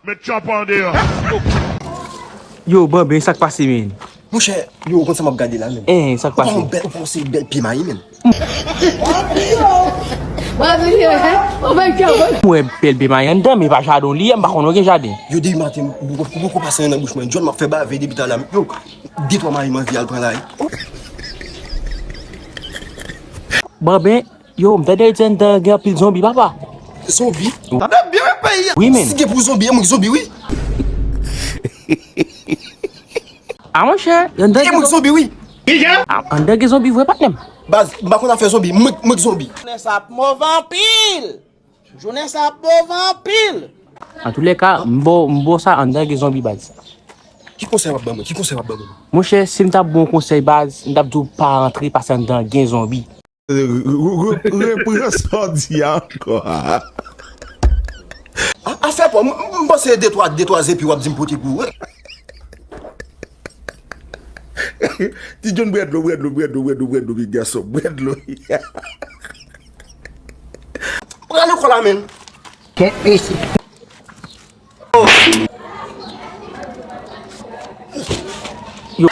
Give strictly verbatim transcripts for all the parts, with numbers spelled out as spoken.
Met tchòp an deyò. Yo, Banben, sa k pase, men? Monchè, yo, ou konn sa m ap gade la, men. Eh, sa k Ou pa pase? yon bèl, ou pa yon seri bèl pye mayi, men. Bravo, yo, hein? Oh my God. Mwen bèl byen mayi anndan, men pa jaden li, m pa konn gen jaden. Yo, depi maten, m poko pase nan bouch mwen. Jòn m ap fè bave depi talè. Yo, de twa mayi m anvi al pran la. Banben, yo, m tande yo di anndan gen anpil zonbi, papa. Zonbi? Tande byen, men, peyi a. Wi, men. Si gen pou zonbi, e mwen ki zonbi, wi. A, monchè, anndan E mwen ki zonbi, wi. A, anndan gen zonbi vre, patnè m. Baz, m pa konn afè zonbi, mwen mwen ki zonbi. Jounen sa ap move anpil. Jounen sa ap move anpil. Antoulèka, m bo, m bo sa anndan gen zonbi, baz. Ki konsèy w ap ban mwen? Ki konsèy w ap ban mwen? Monchè, si m t ap ba w konsèy, baz, m t ap di w pa antre paske anndan gen zonbi. Repran sa w di a ankò. A- Afè pa w, m- m panse de twa, de twa zepi w ap di m pote pou ou. Ti John, bwè dlo, bwè dlo, bwè dlo, bwè dlo, bwè dlo, bwè dlo. Pran lekòl la, men. Yo.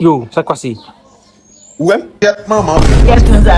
Yo, sa k pase? Ou wè m? Kèt manman. Kèt sa.